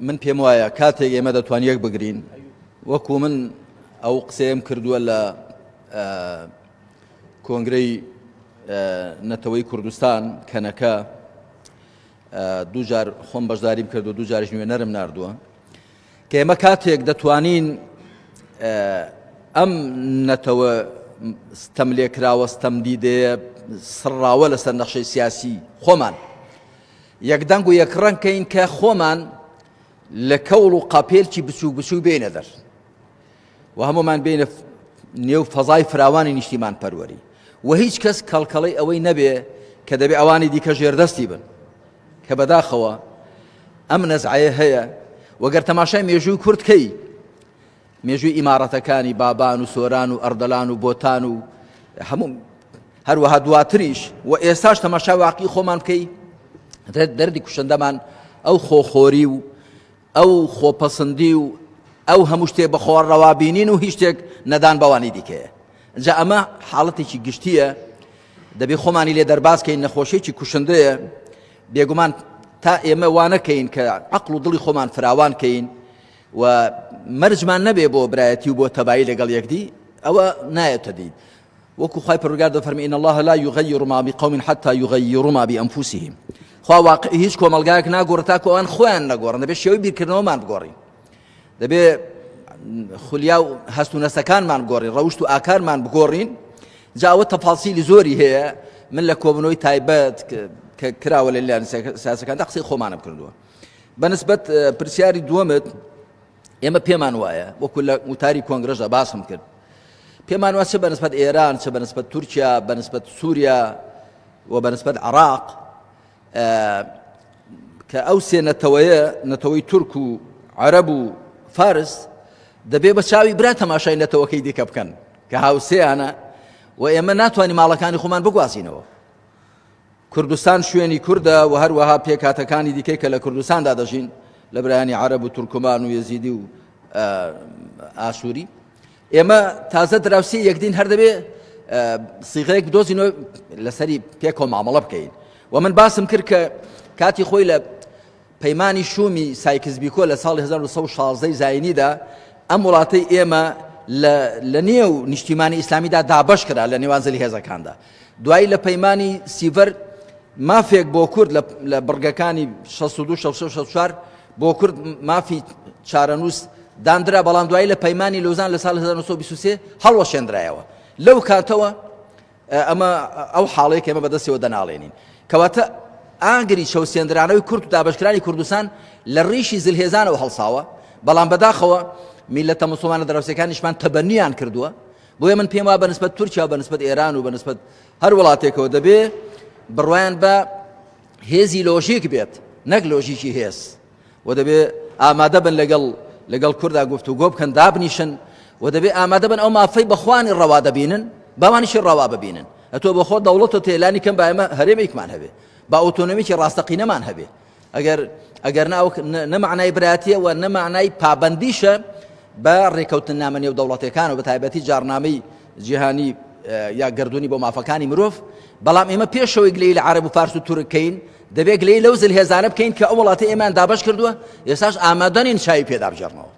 من پێم وایە کاتێک ئێمە دەتوان یەک بگرین وەکو من ئەو قسەیەم کردووە لە کۆنگرەی نەتەوەی کوردستان کەنەکە دووجار خۆم بەشداریم کردو دووجاریش نوێنەرم نردووە کە ئێمە کاتێک دەتوانین ئەم نەتەوە ستەم لێکراوە ستەم دیدەیە سڕاوە لەسەر نەخشەی سیاسی خۆمان یەکدەنگ و یەکڕەنگ کەین کە خۆمان لە کەوڵ و قاپێلکی بچووک بچووک بێنە دەر و هەمومان بێنە نێو فەزای فراوانی نیشتیمان پەروەری و هیچ کەس کەڵکەڵی ئەوەی نەبێ کە دەبێ ئەوانی دیکە ژێردەستی بن کە بەداخەوە ئەم نەزعەیە هەیە وەگەر تەماشای مێژووی کورد کەی مێژووی ئیماڕەتەکانی بابان و سۆران و ئەردەلان و بۆتان و هەموو هەروەها دواتریش و ئێستاش تەماشا واقی خۆمان بکەی دەردی کوشندەمان ئەو خۆخۆری و ئەو خۆپەسەندی و ئەو هەموو شتێک بە خۆ ڕەوابینین و هیچ شتێک نەدان بەوانی دیکەیە جا ئەمە حاڵەتێکی گشتیە دەبێ خۆمانی لێ دەرباز کەین نەخۆشیێکی کوشندەیە بێگومان تا ئێمە وانەکەین کە عقل و دڵی خۆمان فراوان کەین و مەرجمان نەبێ بۆ برایەتی و بۆ تەبایی لەگەڵ یەکدی ئەوە نایەتە دی وەکو خوای پەروەردگار دەفەرمی ان الله لا یغیر ما بقوم حتى یغیروا ما بانفسهم خوا واقع هیچ کۆمەڵگایەک ناگۆڕێت تاکو ئەوان خۆیان نەگۆڕن دەبێت شێوەی بیرکردنەوەمان بگۆڕین دەبێ خولیا و هەست و نەستەکانمان بگۆڕین ڕەوشت و ئاکارمان بگۆڕین جا ئەوە تەفاسیلی زۆری هەیە من لە کۆبنەوەی تایبەت کە کراوە لە لایەن سیاسەکاندا قسەی خۆمانم کردووە بەنسبەت پرسیاری دووەمت ئێمە پێمان وایە وەکو لە وتاری کۆنگرەشدا باسم کرد پێمان وایە چ بەنسبەت ئێران چ بەنسبەت تورکیا بەنسبەت سووریا و بەنسبەت عراق کە ئەو سێ نەتەوەیە نەتەوەی تورک و عەرەب و فارس دەبێ بە چاوی برا تەماشای نەتەوەکەی دیکە بکەن کە هاوسێیانە و ئێمە ناتوانین ماڵەکانی خۆمان بگوازینەوە کوردستان شوێنی کوردە و هەروەها پێکهاتەکانی دیکەی کە لە کوردستاندا دەژین لە برایانی عەرەب و تورکمان و یەزیدی و ئاسووری ئێمە تازە دراوسی یەکدین هەر دەبێ سیغەیەک بدۆزینەوە لەسەری پێکەوە مامەڵە بکەین و من باسم کرد کە کاتی خۆی لە پەیمانی شومی سایکس بیکۆ لە ساڵی 1916 زاینیدا ئەم وڵاتەی ئێمە لە نێو نیشتیمانی ئیسلامیدا دابەش کرا لە نێوان زلی هێزەکاندا دوایی لە پەیمانی سیڤەر مافێک بۆ کورد لە بڕگەکانی 62 64 بۆ کورد مافی چارەنووس داندرا بەڵام دوایی لە پەیمانی لۆزان لە ساڵ 1923 هەڵوەشێندرایەوە لەو کاتەوە ئەمە ئەو حاڵەیە کە ئێمە بەدەستەوە دەناڵێنین. کەواتە ئاگری چەوسێندرانەوەی کورد و دابەشکرانی کوردستان لە ڕیشی زلهێزانەوە هەڵساوە، بەڵام بەداخەوە میللەتە موسڵمانە دراوسێکانیشمان تەبەنیان کردووە. بۆیە من پێم وا بەنسبەت تورکیا و بەنسبەت ئێران و بەنسبەت هەر وڵاتێکەوە دەبێ بڕوایان بە هێزی لۆژیک بێت نەک لۆژیکی هێز. و دەبێ ئامادە بن لەگەڵ لەگەڵ کوردا گفتوگۆ بکەن دابنیشن و دەبێ ئامادە بن ئەو مافەی بەخوانی ڕەوا دەبینن باوانیشی ڕەوا ببینن ئەتۆ بەخۆ دەوڵەتە تێلانی کەم با ئێمە هەرێمێکمان هەبێ با ئۆتۆنۆمیکی ڕاستەقینەمان هەبێ ئەگەر ئەگەر نە معنای براتیە و نە معنای پابندیشە بە ڕێکەوتننامە نێودەوڵەتەکان و بە تایبەتی جارنامەی جیهانی یا گردردونی بۆ مافەکانی مرۆڤ بەڵام ئێمە پێشەوەی گلەی لە عرب و فارس و تورکەین دەبێت گلەیی لەو زلهێزانە بکەین کە ئەو وڵاتەی ئێمەیان دابەش کردووە، ئێستاش ئامادە نین چاوی پێدا بگێڕنەوە.